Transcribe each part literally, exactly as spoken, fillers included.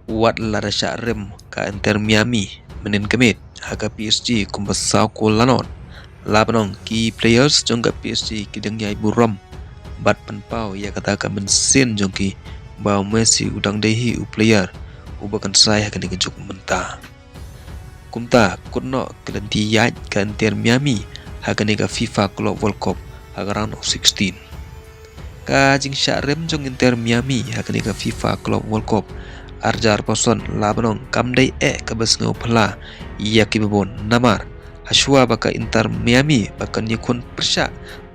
Wat la da shah rem ka Inter Miami mynnin ka miet ha ka P S G kumba saw kol la nod, la ban ong ki players jong ka P S G ki dang ïai burom bad pynpaw ïa kata ka mynsiem jong ki ba u Messi u dang dei hi u player uba kynsai ha kane ka juk mynta. Kumta kut noh ka lynti ïaid ka Inter Miami ha kane ka FIFA Club World Cup ha ka round of sixteen. Ka jingshah rem jong Inter Miami ha kane ka FIFA Club World Cup arhajar arphew san la ban ong kam dei eh kaba sngewphylla ïa kiba bun namar hashwa ba ka Inter Miami ba kan ïakhun pyrshah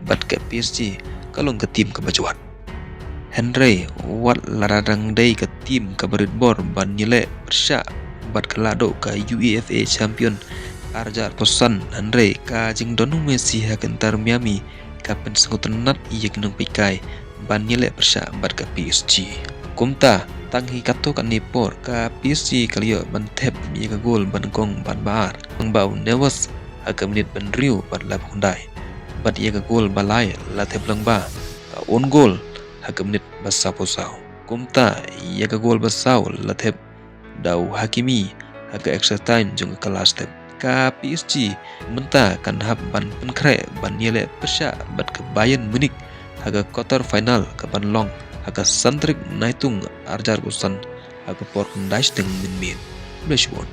bad ka P S G ka long ka team kaba jwat. Hynrei wat la da dang dei ka team kaba rit bor ban ïaleh pyrshah bad ka la duh ka UEFA Champion arhajar arphew san, hynrei ka jingdon u Messi ha ka Inter Miami ka pynsngewtynnat ïa ki nongpeitkai ban ïaleh pyrshah bad ka P S G. Kumta tang hi katto katne por ka P S G ka la ïoh ban thep ïa ka gol ba nyngkong bad ba ar lyngba u Navas ha ka minit ba hynriew bad laiphew khyndai, bad ïa ka gol ba lai la thep lyngba ka own goal ha ka minit ba sawphew saw. Kumta ïa ka gol ba saw la thep da u Hakimi ha ka extra time jong ka last thep. Ka P S G mynta kan hap ban pynkhreh ban ïaleh pyrshah bad ka Bayern Munich ha ka quarter final ka ban long ha ka san tarik Naitung arhajar arphew san ha ka por khyndai shiteng mynmiet. Khublei shibun.